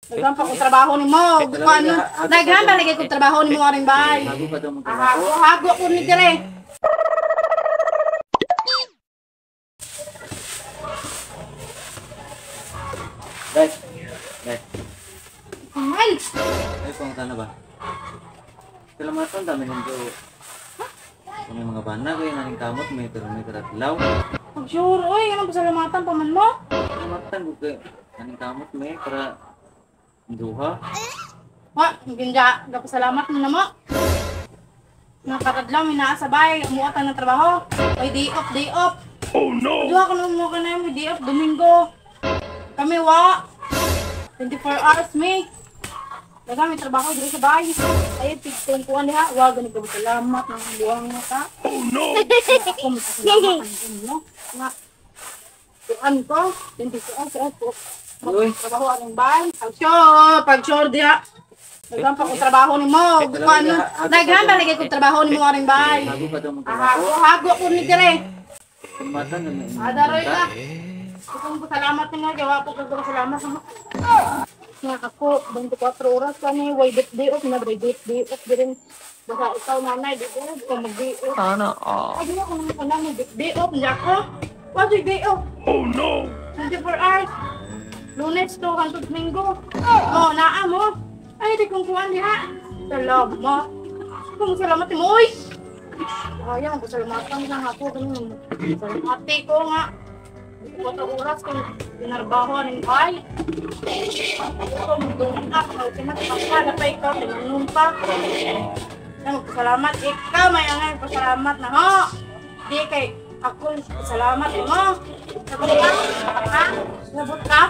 Daghan pa kong trabaho nimo. Kuan daghan ba lagi kong trabaho nimo aring bay. Hago pa daw mong trabaho. Hago, hago ko ni dire. Guys. Guys. Ay! Ay, pangutan na ba? Salamatan dami nito. Kung may mga bana kayo naning kamot, may pero may karatlaw. Pag sure, oy, anong pasalamatan pa man mo? Salamatan ko kayo. Naning kamot may para duha. Wa, ginja, gapasalamat mo na mo. Nakakadlaw, may naasabay, umuatan ng trabaho. May day off, day off. Oh no! Duha ka na mo ka na may day off, Domingo. Kami wa. 24 hours may. Daga may trabaho diri sa bahay. Ay, pigtong kuan diha. Wa gani ka salamat ng buwang nga ka. Oh no! Ako magpasalamat ang mo. Nga kuan ko, 24 hours ako. Uy. Trabaho anong bahay. Pag sure diha. Daghan pa kong trabaho nimo. Kuan daghan ba lagi kong trabaho nimo aring bahay. Hago pa daw mong trabaho. Hago, hago ko ni dire. Salamatan dami. Adaroy ka. Kung pasalamat nimo, gawa ko kag salamat mo. Nga ako 24 oras kani way day off na day day off dirin. Basta ikaw nanay di ko kung mag day off. Sana all. Ay, di ako naman pala may day off niya ako. What's your day off? Oh no! 24 hours. Lunes to hangtod Domingo. Oh, naa mo. Ay, di kong kuwan diha. Salamat. Kung salamat mo, oy. Ayaw, pasalamatan lang ako. Ganun. Salamate ko nga. 24 oras kung pinarbaho ng ay. Ako, magdungak. Magpaka, napay ka, tinanong pa. Ay, magpasalamat. Ikaw, may angay, pasalamat na ho. Di kay ako, pasalamat mo. Sabot ka? Ha? Sabot ka?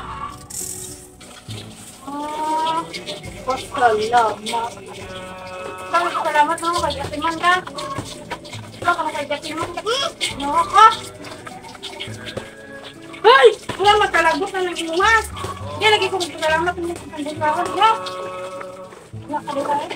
Ah, pasalamat. Ikaw, magpasalamat mo. Kay Jatiman ka. Ikaw, kay Jatiman ka. No ka. Ay! Wala, magkalagot na ng imuha. Di, lagi ko magpasalamat mo sa kandang kawan. Wala. Wala ka diba eh.